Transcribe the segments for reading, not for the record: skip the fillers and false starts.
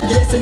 Tijja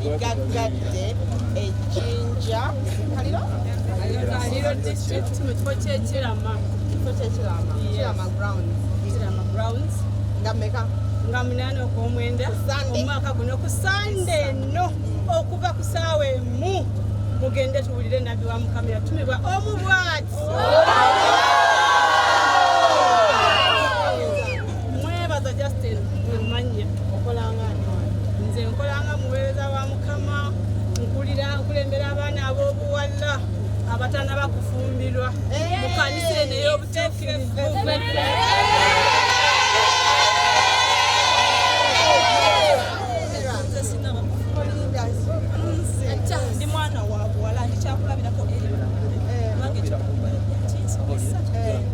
Erigaggadde ejjinja kaliro. Kaliro district, mu kifo ky'ekirama. Kifo kyekirama, Kirama grounds. Kirama grounds. Nga mmeka? Nga 8 ogw'omwenda. Sunday. Omwaka guno, ku Sande eno, okuva ku saawa 1, mugende tuwulire nabbi wa Mukama yatumibwa omu bwati. Mwebaza Justin Mumanya. Okolanga ani wano? Nze nkolanga muweereza wa Mukama, nkulira nkulembera abaana ab'obuwala abatanaba kufumbirwa mu kanisa eno ey'obutuukirivu. Nze sinaba. Ndi mwana wa buwala, ndi kyakulabirako eri kubanga ekyokukola kinsomesa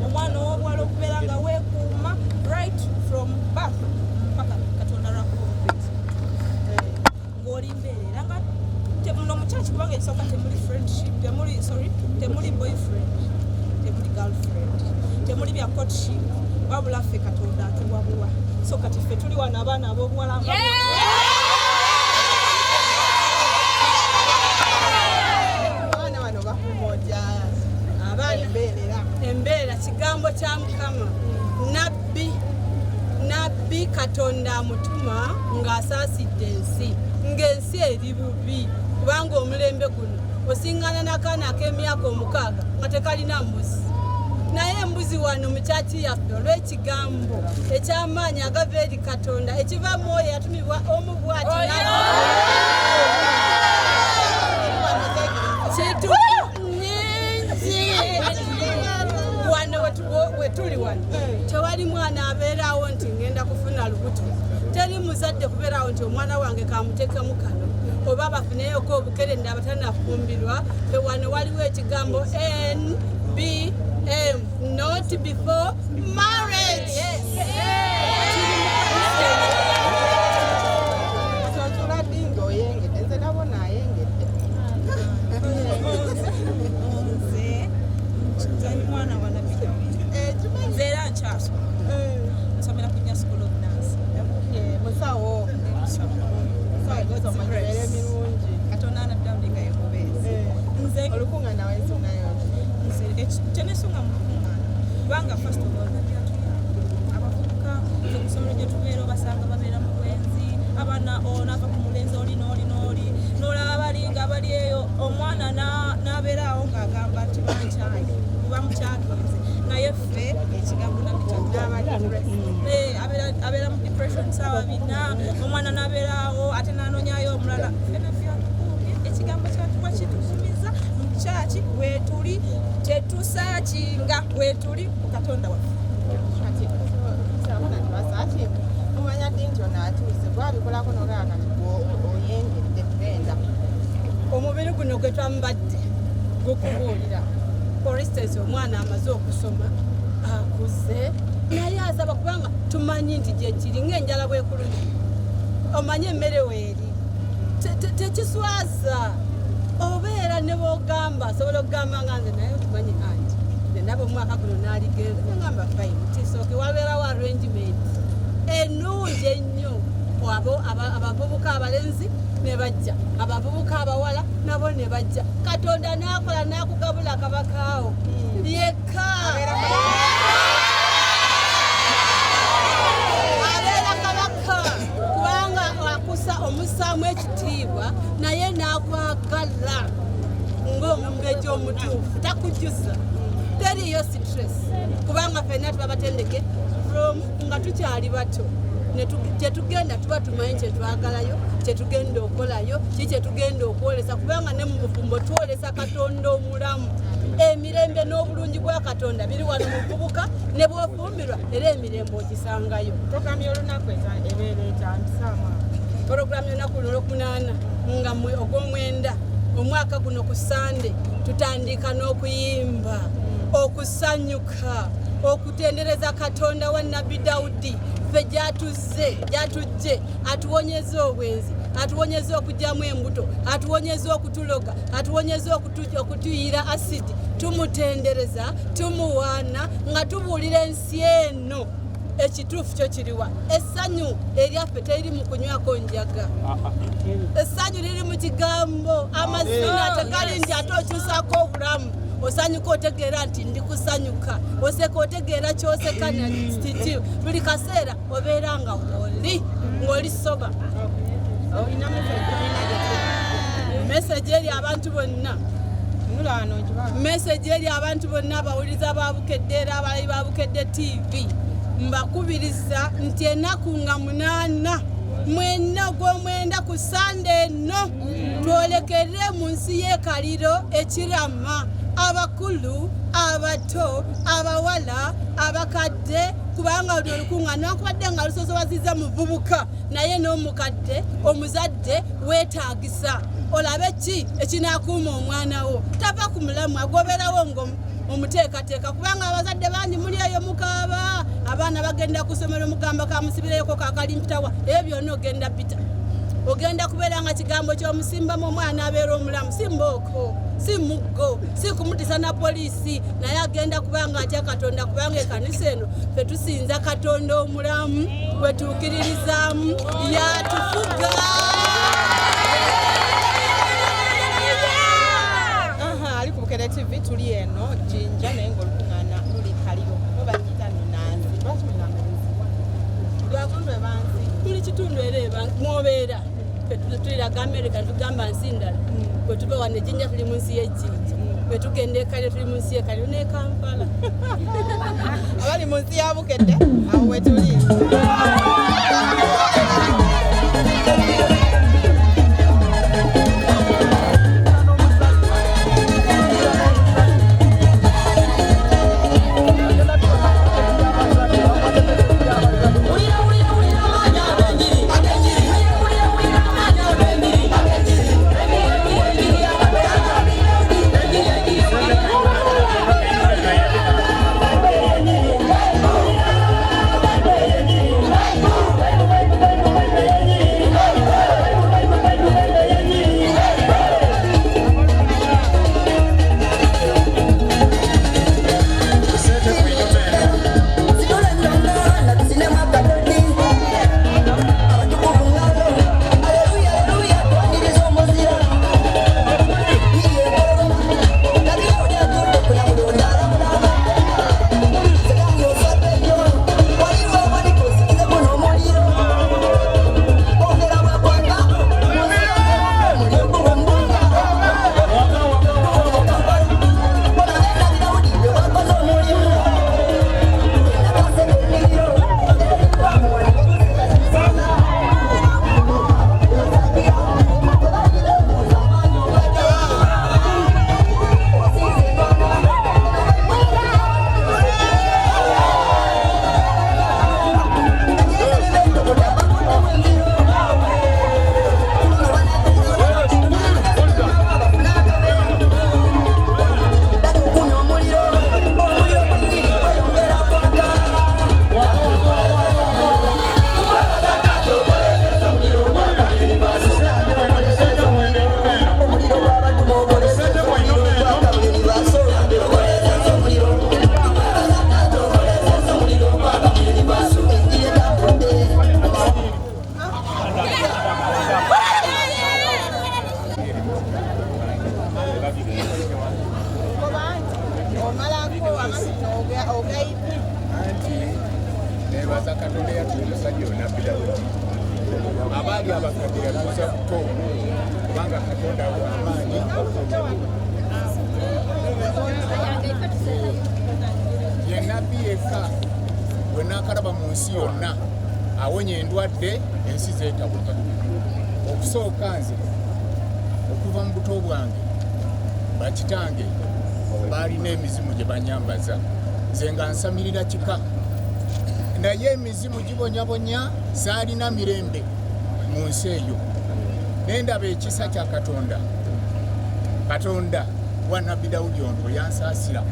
omwana ow'obuwala okubeera nga weekuuma right from birth paka Katonda lwakuba ng'oli mbeera era nga muno mu kyaki, kubanga ekisooka temuli friendship, temuli, sorry, temuli boyfriend, temuli girlfriend, temuli bya courtship, wabula ffe Katonda atuwabuwa. So kati ffe tuli wano abaana ab'obuwala nga Abaana bano bakuuma otya? Abaana embeerera. Embeera kigambo kya Mukama. Nabbi, nabbi Katonda amutuma ng'asaasidde ensi, ng'ensi eri bubi, kubanga omulembe guno osiŋŋana n'akaana ak'emyaka 6 nga tekalina mbuzi. Naye embuzi wano mu kyaki yaffe, olw'ekigambo eky'amaanyi agava eri Katonda ekiva mu oyo yatumibwa omu bwati, kitu nyingi wano wetuli wano tewali mwana abeerawo nti ngenda kufuna lubuto. Teri muzadde kubeerawo nti omwana wange kamutekemu kano oba bafuneyoko obukerenda abatanafumbirwa. Fe wano waliwo ekigambo NBM, not before marriage. Otula ddi ng'oyengedde? Nze nabona ayengedde. Nze ndi mwana wa Nabbi Dawudi. Nze era nkyasoma, nsomera ku Nya School of Nursing. Musawo. Musawo emirungi. Katonda Nabbi Dawudi nga yemubeezi. Nze Olukuŋŋaana wensungayo? Nze tenesunga mu lukuŋŋaana, kubanga first of all Nabbi atuyamba. Abavubuka nze ku ssomero gye tubeera obasanga babeera mu bwenzi. Abaana onaava ku mulenzi oli n'oli n'oli, n'olaba bali nga bali eyo, omwana n'abeera awo ng'agamba nti bankyaye kuba mukyakinze. Naye ffe ekigambo Nabbi abeera mu depression saawa 4, omwana n'abeera awo ate n'anoonyayo omulala. Ffe Nabbi atukuumye, ekigambo kyatuwa kitukumiza mu kyaki weetuli, tetusaakinga, weetuli ku Katonda waffe. Kati abana tebasaaki, mumanya ddi nti ono atuuse gwabikolako nogaa kati gwe oyengedde genda? Omubiri guno gwe twambadde gukubuulira. For instance, omwana amaze okusoma, akuze, naye asaba, kubanga tumanyi nti gyekiri ngaenjala bwekulumye, omanye emmere weeri. Tekiswaza obeera ne bwogamba, asobola okugamba nga nze naye okimanyi anti nenaba omwaka guno naaligenza, nagamba fine, kisooke wabeerawo arrangement ennungi ennyo. Abo abavubuka abalenzi ne bajja, abavubuka abawala nabo ne bajja, Katonda n'akola n'akugabula kabakaawo yekka abeera kabaka, kubanga akusa omussaamu ekitiibwa naye n'akwagala ng'omumbejja omutuufu, takujjusa, teriyo stress, kubanga ffenna tuba batendeke from nga tukyali bato. Kyetugenda tuba tumanyi kyetwagalayo, kyetugenda okukolayo, ki kyetugenda okwolesa, kubanga ne mu bufumbo twolesa Katonda omulamu. Emirembe n'obulungi bwa Katonda biri wano muvubuka, ne bwofumbirwa era emirembe ogisangayo. Programu y'olunaku ebeera etandisaamu? Porogulamu y'olunaku luno olwokunaana nga mwe ogw'omwenda omwaka guno ku Sande, tutandika n'okuyimba, okusanyuka, okutendereza Katonda wa Nabbi Dawudi. Ffe gyatuzze, gyatujje atuwonyeze obwenzi, atuwonyeze okugyamu embuto, atuwonyeze okutuloga, atuwonyeze okutuyira asidi. Tumutendereza, tumuwaana nga tubuulira ensi eno. Ekituufu kyo kiriwa? Essanyu eryaffe teriri mu kunywako njaga, essanyu liri mu kigambo. Amazina tegali nti ate okyusako obulamu. Osanyuka otegeera nti ndi kusanyuka, oseka otegeera kyoseka nakiki. Buli kaseera obeera nga oli ng'oli soba. Olina message olina gye Message eri abantu bonna. Tunula wano ogibawe. Message eri abantu bonna abawuliriza ba Bukedde era abalabi ba Bukedde TV, mbakubiriza nti ennaku nga 8 mwenna ogw'omwenda ku Sande eno twolekere mu nsi y'ekaliro ekirama, abakulu, abato, abawala, abakadde, kubanga luno olukuŋŋaana newankubadde nga lusosowaziza muvubuka, naye n'omukadde omuzadde weetaagisa olabe ki ekinaakuuma omwana wo tava ku mulamu, agoberawo nga omuteekateeka, kubanga abazadde bangi muli eyo mukaaba, abaana bagenda ku ssomero, mugamba kamusibireyoko kakalimpitawa. Ebyo byonna ogenda bita, ogenda kubeera nga kigambo ky'omusimbamu omwana abeera omulamu, si mbooko, si muggo, si kumutisa na poliisi, naye agenda kubanga atya Katonda, kubanga ekanisa eno fe tusinza Katonda omulamu gwe tuukiririzaamu, yatufuga. Aha, ali ku Bukedde TV, tuli eno Jinja, naye ng'olukuŋŋaana luli Kaliro, bo bagiyita Minanzi. Lwaki mugamba nzi? Lwatundu ebanzi. Tuli kitundu era mwobeera. Ffe tuliraga Amerika, tugamba nsi ndala. Bwe tuva wano ejinja tuli mu nsi y'ejjinja, bwe tugenda ekaliro tuli mu nsi y'ekaliro n'e Kampala. Abali mu nsi ya Bukedde, awo we tuli. Ngoba nti omalako amazzi ogayita. Anti nebaza Katonda eyatuwa omusajja oyo Nabbi Dawudi. Abaali abakadde yatuusa buto, kubanga Katonda wamaanyi. Ye nabbi yekka gwe naakalaba mu nsi yonna awonya endwadde ensi zeetabuka. Okusooka nze okuva mu buto bwange bakitange baalina emizimu gye banyambaza, nze nga nsamirira kika, naye emizimu gibonyabonya, saalina mirembe mu nsi eyo. Nendaba ekisa kya Katonda. Katonda wa Nabbi Dawudi ono yansaasira.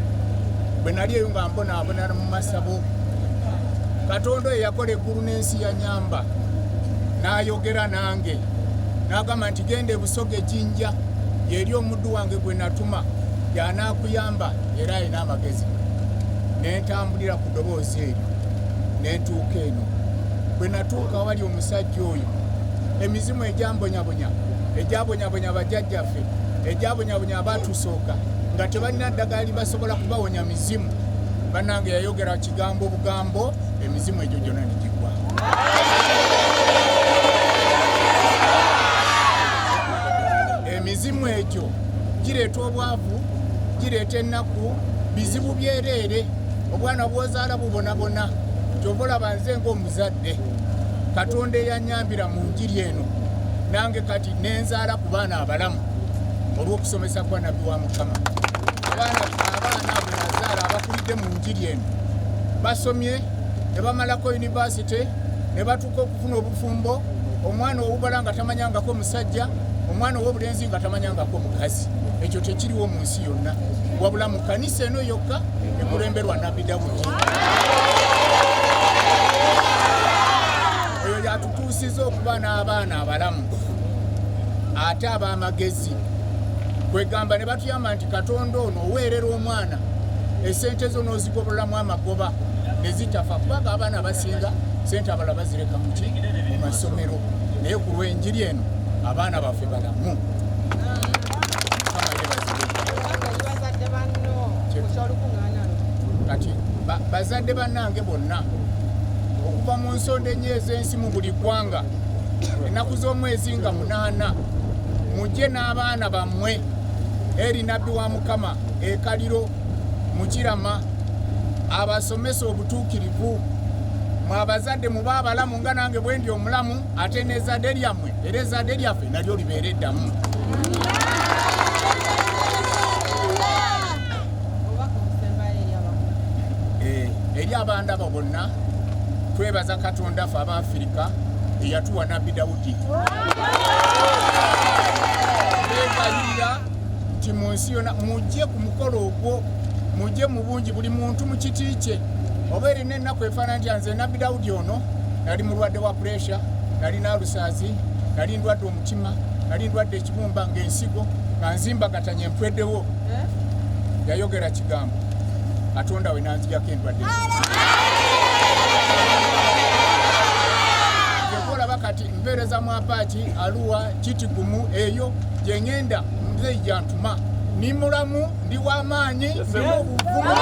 Bwe nali eyo nga mbonaabona mu masabo, Katonda oyo yakola eggulu n'ensi yanyamba, n'ayogera nange n'agamba nti genda ebusoga ejinja yeri omuddu wange gwe natuma, y'anaakuyamba era alina amagezi. Nentambulira ku ddoboozi eryo, Nentuuka eno. Bwe natuuka awali omusajja oyo, emizimu egyambonyabonya, egyabonyabonya bajjajjaffe, egyabonyabonya abatusooka nga tebalina ddagala libasobola kubawonya mizimu, bannange yayogera kigambo bugambo, emizimu egyo gyonna ne gigwa. Emizimu egyo gireeta obwavu, gireeta ennaku, bizibu byereere, obwana bwozaala bubonabona. Kyova olaba nze ng'omuzadde, Katonda eyanyambira mu njiri eno, nange kati nenzaala ku baana abalamu olw'okusomesa kwa nabbi wa Mukama. Abaana abo nazaala abakulidde mu njiri eno basomye ne bamalako yunivasite ne batuuka okufuna obufumbo. Omwana owubala nga tamanyangako musajja, omwana ow'obulenzi nga tamanyangako mukazi. Ekyo tekiriwo mu nsi yonna, wabula mu kanisa eno yokka ekulemberwa Nabbi Dawudi. Oyo yatutuusiza okuba n'abaana abalamu ate ab'amagezi. Kwegamba ne batuyamba nti Katonda ono oweerera omwana esente zo n'ozigobolamu amagoba ne zitafa, kubanga abaana abasinga sente abalala bazireka muki mu masomero, naye ku lw'enjiri eno abaana baffe balamu. Kati bazadde bannange bonna okuva mu nsonda ennyo ez'ensi mu buli ggwanga, ennaku z'omwezi nga 8 mujje n'abaana bammwe eri nabbi wa Mukama ekaliro mukirama abasomesa obutuukirivu. Mwe abazadde mube abalamu nga nange bwe ndi omulamu, ate n'ezzadde lyammwe era ezzadde lyaffe nalyo libeere eddamu. Eri abandaba bonna, twebaza Katonda ffe Abaafirika eyatuwa Nabbi Dawudi. Beegayirira nti mu nsi yonna mujje ku mukolo ogwo, mujje mu bungi, buli muntu mu kiti kye. Oba erina ennaku efaanana nti nze Nabbi Dawudi ono nali mulwadde wa puresha, nali n'alusaazi, nali ndwadde omutima, nali ndwadde ekibumba ng'ensigo, nga nzimbagatanye mpweddewo. Yayogera kigambo, Katonda we nanzijako endwadde. Olaba kati mpeereza mu Apaaki, Aluwa, Kitigumu, eyo gye ŋŋenda nze gyantuma. Ndi mulamu, ndi w'amaanyi, ndimu obuvumu.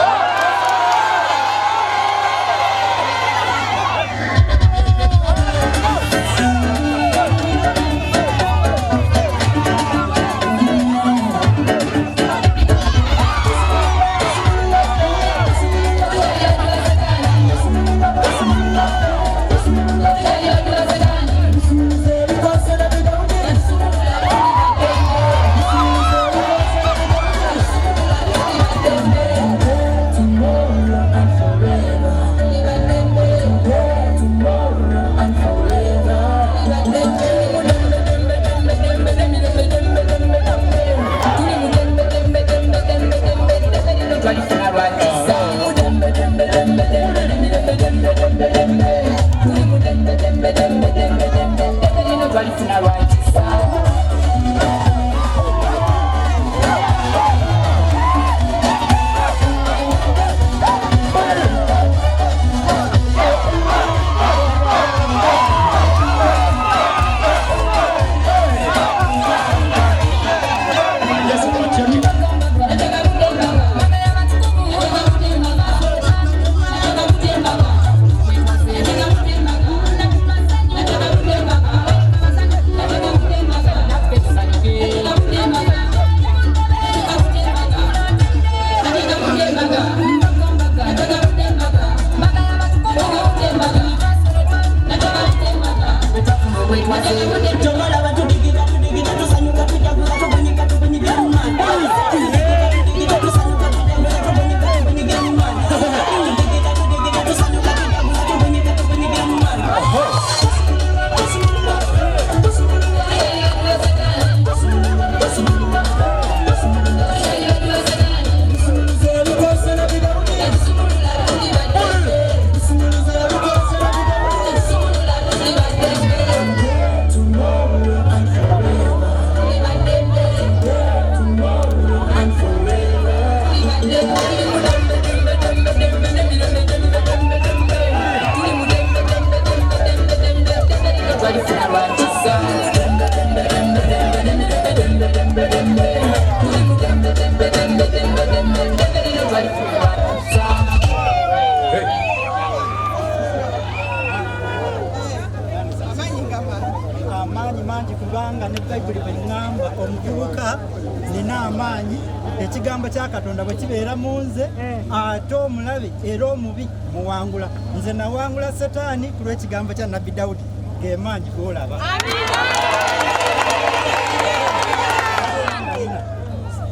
Ekigambo kya Katonda bwe kibeera mu nze, ate omulabe era omubi muwangula. Nze nawangula Setaani ku lw'ekigambo kya Nabbi Dawudi, ge maanyi g'olaba.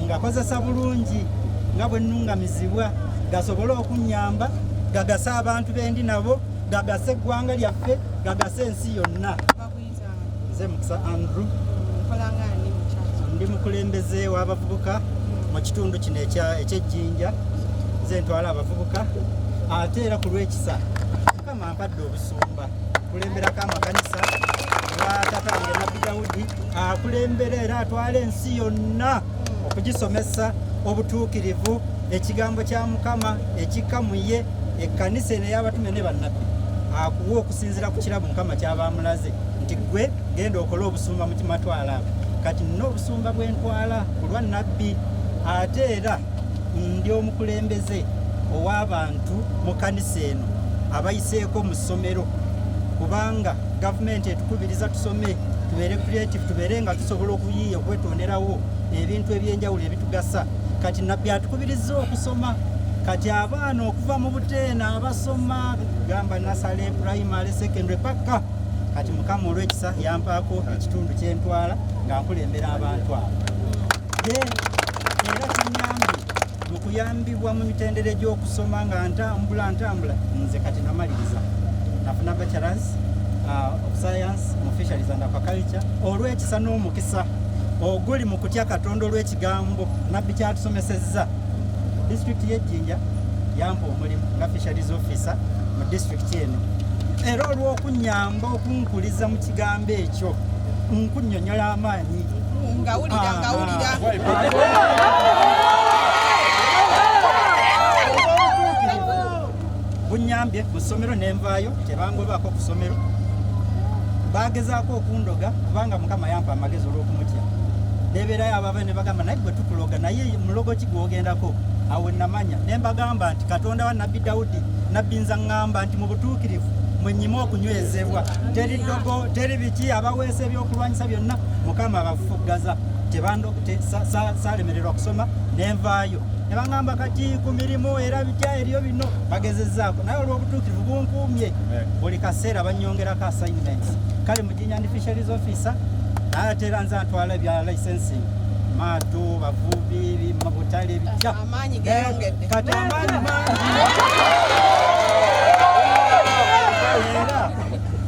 Ngakozesa bulungi nga bwe nnungamizibwa, gasobole okunnyamba, gagase abantu bendi nabo, gagase eggwanga lyaffe, gagase ensi yonna. Nze Mukisa Andrew, ndi mukulembeze w'abavubuka mu kitundu kino eky'Ejjinja. Nze ntwala abavubuka, ate era ku lw'ekisa Mukama ampadde obusumba kulemberako amakanisa. Lwa taata wange Nabbi Dawudi akulembera era atwala ensi yonna okugisomesa obutuukirivu, ekigambo kya Mukama ekikka mu ye, ekkanisa eno ey'abatume ne bannabbi. Akuwa okusinziira ku kirabo Mukama kyaba amulaze nti gwe genda okole obusumba mu kimatwala ago. Kati nina obusumba bwentwala ku lwa Nabbi, ate era ndi omukulembeze ow'abantu mu kanisa eno abayiseeko mu ssomero, kubanga gavumenti etukubiriza tusome, tubeere creative, tubeere nga tusobola okuyiiya, okwetonderawo ebintu ebyenjawulo ebitugasa. Kati Nabbi atukubiriza okusoma. Kati abaana okuva mu buteena abasoma, gamba nursery, primary, secondary, paka kati Mukama olw'ekisa yampaako ekitundu kyentwala nga nkulembera abantu abo. Era kinyambye mu kuyambibwa mu mitendera egy'okusoma nga ntambula ntambula. Nze kati namaliriza, nafuna bachelors of science mu fisheries and aquaculture olw'ekisa n'omukisa oguli mu kutya Katonda, olw'ekigambo Nabbi kyatusomesezza. Disitulikiti y'Ejjinja yampa omulimu nga fisheries officer mu disitulikiti eno, era olw'okunyamba okunkuliza mu kigambo ekyo, nkunnyonnyola amaanyi. Ngawulira, ngawulira. Bunyambye mu ssomero nenvaayo, tebangobako ku ssomero. Bagezaako okundoga, kubanga Mukama yampa amagezi olw'okumutya. Nebeerayo abava ne bagamba, "Naye gwe tukuloga, naye mulogo ki gwogendako?" Awo namanya ne mbagamba nti Katonda wa Nabbi Dawudi, Nabbi nza ŋŋamba nti mu butuukirivu mwenyime okunywezebwa, teri ddogo, teri biki. Abaweesa ebyokulwanyisa byonna Mukama abafuggaza. Saalemererwa kusoma nenvaayo. Ne baŋŋamba kati ku mirimu era bitya eriyo bino bagezezzaako, naye olw'obutuukirivu bunkuumye, buli kaseera bannyongerako assignments. Kale mu Jinja ndi fisheries officer, naye ate era nze antwala ebya licensing, maato, bavubi, butale, bitya. Amaanyi geeyongedde. Kati amaanyi mangi, era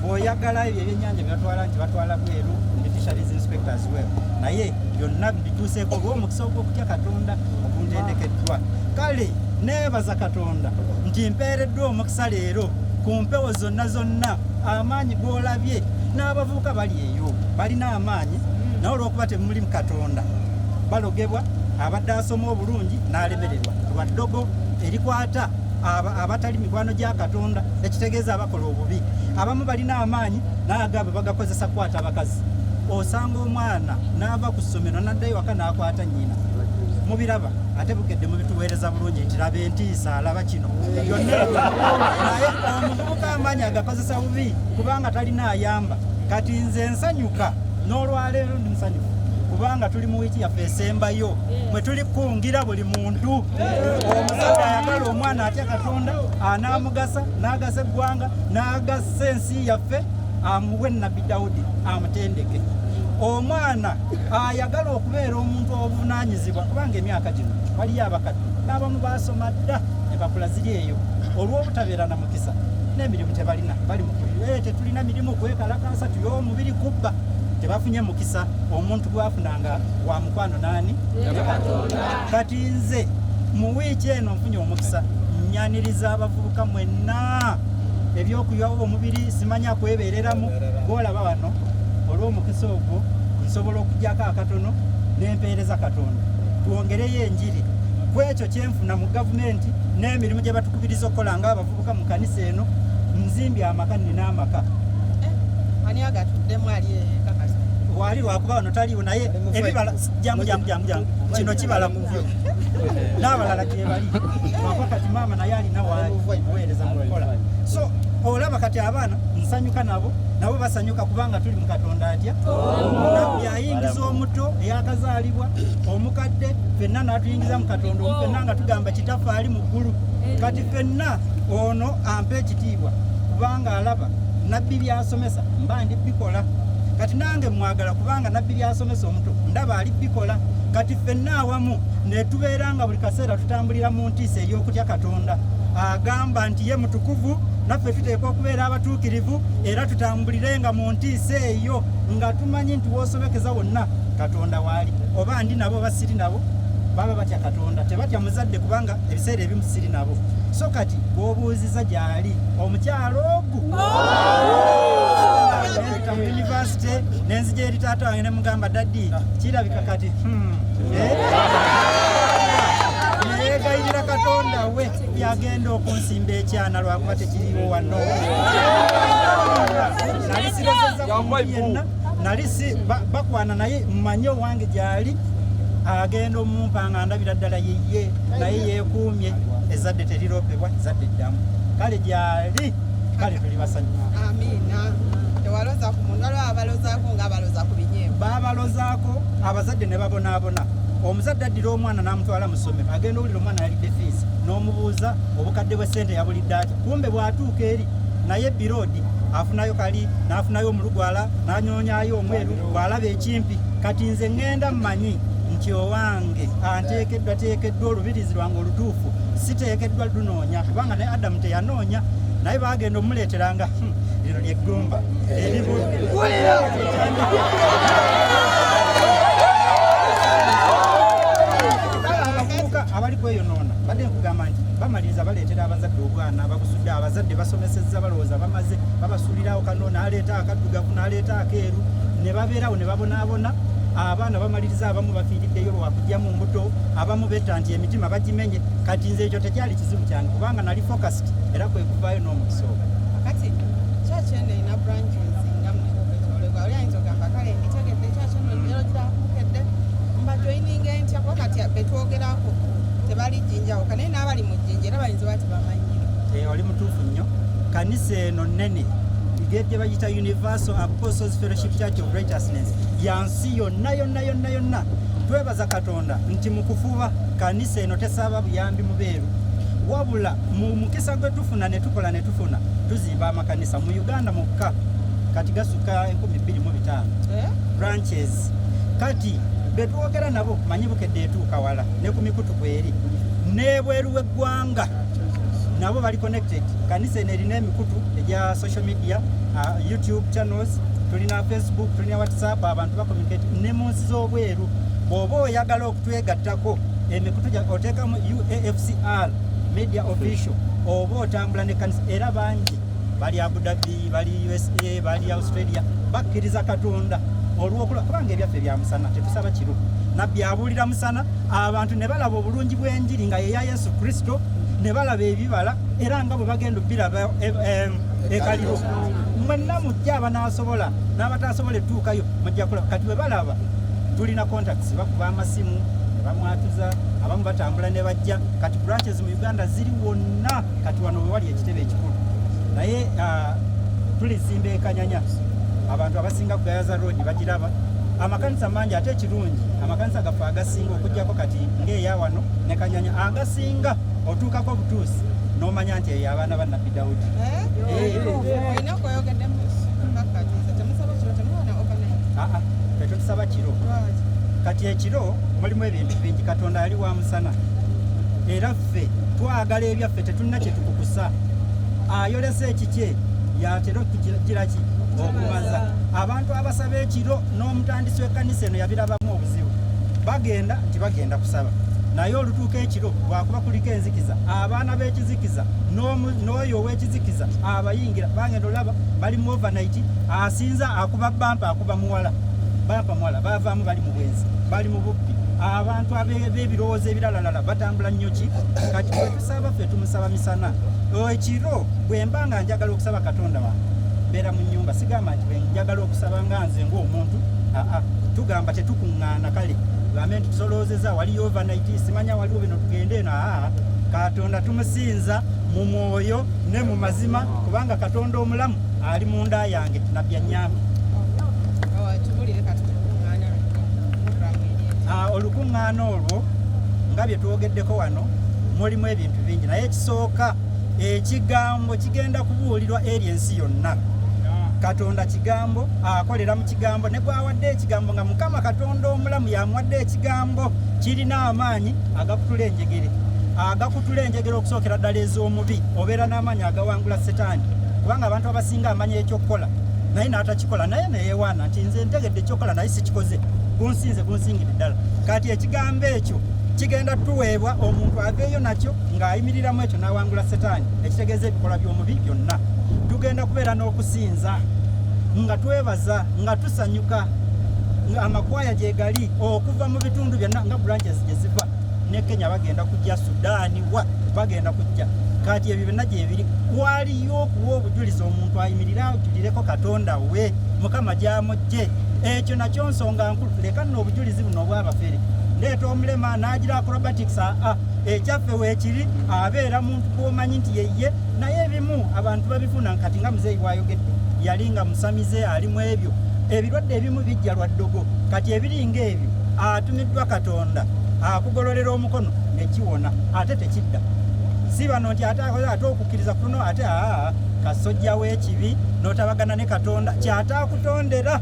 bw'oyagala ebyo ebyennyanja bybatwala nti batwala bweru, ndi fisheries inspector as well. Naye byonna bituuseeko olw'omukisa ogw'okutya Katonda oguntendekeddwa. Kale neebaza Katonda nti mpeereddwa omukisa leero ku mpewo zonna zonna. Amaanyi g'olabye n'abavubuka bali eyo balina amaanyi, naye olw'okuba temuli mu Katonda balogebwa. Abadde asoma obulungi n'alemererwa lwa ddogo erikwata abatali mikwano gya Katonda, ekitegeeza abakola obubi. Abamu balina amaanyi, naye agabwe bagakozesa kukwata abakazi. Osanga omwana n'ava ku ssomero n'addayo waka n'akwata nnyina. Mubiraba, ate Bukedde mubituweereza bulungi nti laba entiisa, alaba kino byonna. Naye omuvubuka amaanyi agakozesa bubi kubanga talina ayamba. Kati nze nsanyuka n'olwaleero, ndi musanyufu kubanga tuli mu wiiki yaffe esembayo mwe tuli kukungira buli muntu omuzadde ayagala omwana atya Katonda anaamugasa, n'agasa eggwanga, n'agasa ensi yaffe, amuwe Nabbi Dawudi amutendeke. Omwana ayagala okubeera omuntu obuvunaanyizibwa, kubanga emyaka gino waliyo abakadde n'abamu basoma dda, empapula ziri eyo, olw'obutabeera na mukisa n'emirimu tebalina, bali mu tetulina mirimu, kwekalakasa, tuye omubiri kubba, tebafunye mukisa omuntu gwafunanga wa mukwano naani. Kati nze mu wiiki eno nfunye omukisa, nyaniriza abavubuka mwenna. Ebyokuyawo omubiri simanya kwebeereramu gwolaba wano, olw'omukisa ogwo nsobola okugyako akatono nempeereza Katonda, twongereyo enjiri ku ekyo kyenfuna mu gavumenti n'emirimu gye batukubiriza okukola ng'abavubuka mu kanisa eno. Nzimbye amaka, nina amaka. Ani agatuddemu ali kakasa? Wali lwakuba wano taliwo, naye ebibala jangu jangu jangu jangu, kino kibala ku n'abalala gyebali. Lwakuba kati maama naye alina waali kuweereza mu kukola. So Olaba kati abaana nsanyuka nabo, nabo basanyuka kubanga tuli mu Katonda atya. Nabbi ayingiza omuto eyakazaalibwa, omukadde, ffenna n'atuyingiza mu Katonda omu, ffenna nga tugamba kitaffe ali mu ggulu. Kati ffenna ono ampa ekitiibwa kubanga alaba nabbi byasomesa mba ndi bikola. Kati nange mwagala kubanga nabbi byasomesa omuto ndaba ali bikola. Kati ffenna awamu ne tubeera nga buli kaseera tutambulira mu ntiisa ey'okutya Katonda. Agamba nti ye mutukuvu, naffe tuteekwa okubeera abatuukirivu era tutambulirenga mu ntiisa eyo nga tumanyi nti w'osobekeza wonna Katonda waali. Oba ndi nabo oba siri nabo, baba batya Katonda, tebatya muzadde kubanga ebiseera ebimu siri nabo. So kati bw'obuuziza gy'ali omukyalo ogu nempita mu yunivasite nenzija eri taata wange ne mugamba daddy kirabika kati neyegayirira Katonda we yagenda okunsimba ekyana lwakuba tekiriiwo wano. Nali sirozeza ku muntu yenna, nali si bakwana naye mmanye owange gy'ali agenda omumpa nga ndabira ddala yeye, naye yeekuumye ezzadde teriroopebwa, ezzadde ddamu kale gy'ali, kale tuli basanyufu. Amiina. Tewaloza ku muntu, waliwo abalozaako ng'abaloza ku binyeebwa. Babalozaako abazadde ne babonaabona. Omuzadde addira omwana n'amutwala mu ssomero, agenda owulira omwana yalidde fiizi, n'omubuuza obukadde bwa ssente yabulidde atya, kumbe bw'atuuka eri naye biroodi afunayo kali n'afunayo omulugwala n'anyoonyayo omweru bw'alaba ekimpi. Kati nze ŋŋenda mmanyi nti owange anteekeddwa teekeddwa olubirizi lwange olutuufu, siteekeddwa lunoonya kubanga ne Adamu teyanoonya, naye baagenda omuleeteranga lino lyeggumba eribudde. Abavubuka abali kweyonoona badde nkugamba nti bamaliriza baleetera abazadde obwana babusudde, abazadde basomesezza balowooza bamaze, babasulirawo kano n'aleeta akaddugavu n'aleeta akeeru ne babeerawo ne babonaabona. Abaana bamaliriza abamu bafiiriddeyo lwakugyamu mbuto, abamu betta nti emitima bagimenye. Kati nze ekyo tekyali kizibu kyange kubanga nali focused era kwe kuvaayo n'omukisa ogwo. Kati church eno erina branches nga mmeka? Oli ayinza ogamba kale mbitegedde, church eno ero girabukedde mba joininga entya? Kuba kati betwogerako tebali Jjinja wokka, naye n'abali mu Jjinja era bayinza oba tebamanyire. Oli mutuufu nnyo. Kanisa eno nnene gye bayita Universal Apostles Fellowship Church of Righteousness, ya nsi yonna yonna yonna yonna. Twebaza Katonda nti mu kufuba kanisa eno tesaba buyambi mubeeru, wabula mu mukisa gwe tufuna ne tukola ne tufuna tuzimba amakanisa mu Uganda mukka kati gasukka 2500 branches. Kati betwogera nabo manyi Bukedde etuuka wala ne ku mikutu kweri n'ebweru w'eggwanga nabo bali connected. Kanisa eno erina emikutu egya social media, YouTube channels, tulina Facebook, tulina WhatsApp, abantu bacommunicate ne mu nsi z'obweru. Bw'oba oyagala okutwegattako emikutu oteekamu UAFCR media official oba otambula ne kanisa. Era bangi bali Abu Dhabi, bali USA, bali Australia, bakkiriza Katonda olw'okulaba kubanga ebyaffe bya musana, tetusaba kiro. Nabbi abuulira musana, abantu ne balaba obulungi bw'enjiri nga yeya Yesu Kristo, ne balaba ebibala era nga bwe bagenda obiraba ekaliro. Mwenna mujja, abanaasobola n'abataasobola etuukayo mujja kulaba. Kati bwe balaba tulina contacts, bakuba amasimu ne bamwatuza, abamu batambula ne bajja. Kati branches mu Uganda ziri wonna, kati wano we wali ekitebe ekikulu, naye tulizimba ekanyanya. Abantu abasinga ku Gayaza Road bagiraba. Amakanisa mangi, ate ekirungi amakanisa gaffe agasinga okuggyako kati ng'eya wano ne Kanyanya, agasinga otuukako obutuusi n'omanya nti eyo abaana ba Nabbi Dawudi. Olina kweyogeddemu bakatiza, temusaba kiro, temuwana overnight? Aa, ffe tetusaba kiro. Lwaki? Kati ekiro mulimu ebintu bingi. Katonda ali wa musana era ffe twagala ebyaffe, tetulina kye tukukusa. Ayolesa ekikye yatera okugira ki okumaza abantu abasaba ekiro. N'omutandisi w'ekkanisa eno yabirabamu obuzibu, bagenda nti bagenda kusaba, naye olutuuka ekiro lwakuba kuliko enzikiza, abaana b'ekizikiza n'oyo ow'ekizikiza abayingira, bagenda olaba bali mu overnight, asinza akuba bampa, akuba muwala, bampa muwala, bavaamu bali mu bwenzi, bali mu bubbi, abantu ab'ebirowoozo ebiralalala batambula nnyo ki. Kati bwe tusaba ffe tumusaba misana. Ekiro bwe mba nga njagala okusaba Katonda wange mbeera mu nnyumba, sigamba nti bwe njagala okusaba nga nze ng'omuntu. Aa, tugamba tetukuŋŋaana, kale gambe nti tusoloozeza waliyo overnight, simanya waliwo bino, tugende eno. Aa, Katonda tumusinza mu mwoyo ne mu mazima, kubanga Katonda omulamu ali munda yange. Nabbi anyambe. Olukuŋŋaana olwo nga bye twogeddeko wano mulimu ebintu bingi, naye ekisooka ekigambo kigenda kubuulirwa eri ensi yonna. Katonda kigambo, akolera mu kigambo, ne gwawadde ekigambo nga Mukama Katonda omulamu yamuwadde ekigambo kirina amaanyi agakutula enjegere, agakutula enjegere okusookera ddala ez'omubi. Obeera n'amaanyi agawangula Setaani, kubanga abantu abasinga amanya ekyokukola naye n'atakikola, naye neyewaana nti nze ntegedde ekyokukola naye sikikoze, gunsinze, gunsingidde ddala. Kati ekigambo ekyo kigenda tuweebwa omuntu aveeyo nakyo ng'ayimiriramu ekyo n'awangula Setaani, ekitegeeza ebikolwa by'omubi byonna. Tugenda kubeera n'okusinza nga twebaza, nga tusanyuka, amakwaya gye gali okuva mu bitundu byonna nga branches gye ziva ne Kenya bagenda kujja, Sudaani wa bagenda kujja. Kati ebyo byonna gye biri, waliyo okuwa obujulizi, omuntu ayimirire ajulireko Katonda we Mukama gy'amugye. Ekyo nakyo nsonga nkulu. Leka nno obujulizi buno obwabafere, ndeeta omulema n'agira acrobatics, aa ekyaffe weekiri, abeera muntu gwomanyi nti yeye. Naye ebimu abantu babifuna kati nga muzeeyi bwayogedde, yali nga musamize ali mu ebyo. Ebirwadde ebimu bijja lwa ddogo. Kati ebiringa ebyo atumiddwa Katonda akugololera omukono nekiwona, ate tekidda. Si bano nti ate ate okukkiriza kuno, ate aa kasojja w'ekibi n'otabagana ne Katonda kyate akutondera,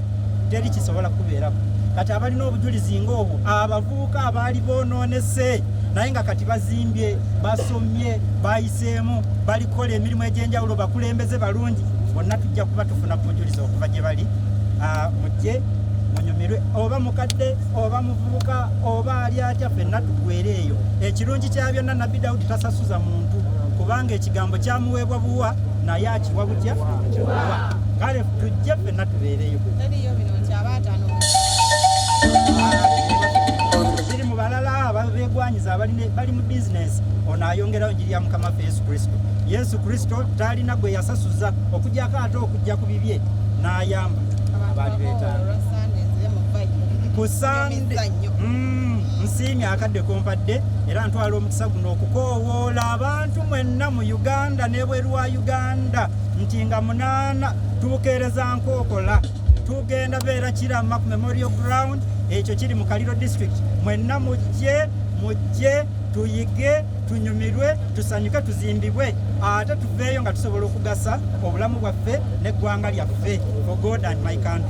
teri kisobola kubeerako. Kati abalina obujulizi ng'obwo, abavubuka abaali boonoonese naye nga kati bazimbye, basomye, bayiseemu, bali kukola emirimu egy'enjawulo, bakulembeze balungi, bonna tujja kuba tufuna ku bujulizi okuva gye bali. Mujje munyumirwe, oba mukadde oba muvubuka oba ali atya, ffenna tugwere eyo. Ekirungi kya byonna, Nabbi Dawudi tasasuza muntu, kubanga ekigambo kyamuweebwa buwa, naye akiwa butya? Buwa. Kale tujje ffenna tubeereyo. Ziri mu balala abegwanyiza bali mu bizinesi, ono ayongerayo njiri ya Mukama waffe Yesu Kristo. Yesu Kristo talina gwe yasasuza okujjako ate okujja ku bibye n'ayamba abaali beetaaga. Ku Sande nsiimye akadde kompadde, era ntwala omukisa guno okukoowoola abantu mwenna mu Uganda n'ebweru wa Uganda nti nga 8 tubukeereza nkookola, tugenda beera Kirama ku Memorial Ground, ekyo kiri mu Kaliro District. Mwenna mujje, mujje tuyige, tunyumirwe, tusanyuke, tuzimbibwe, ate tuveeyo nga tusobola okugasa obulamu bwaffe n'eggwanga lyaffe. For God and my country.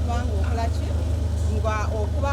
kubanga okola ki nga okuba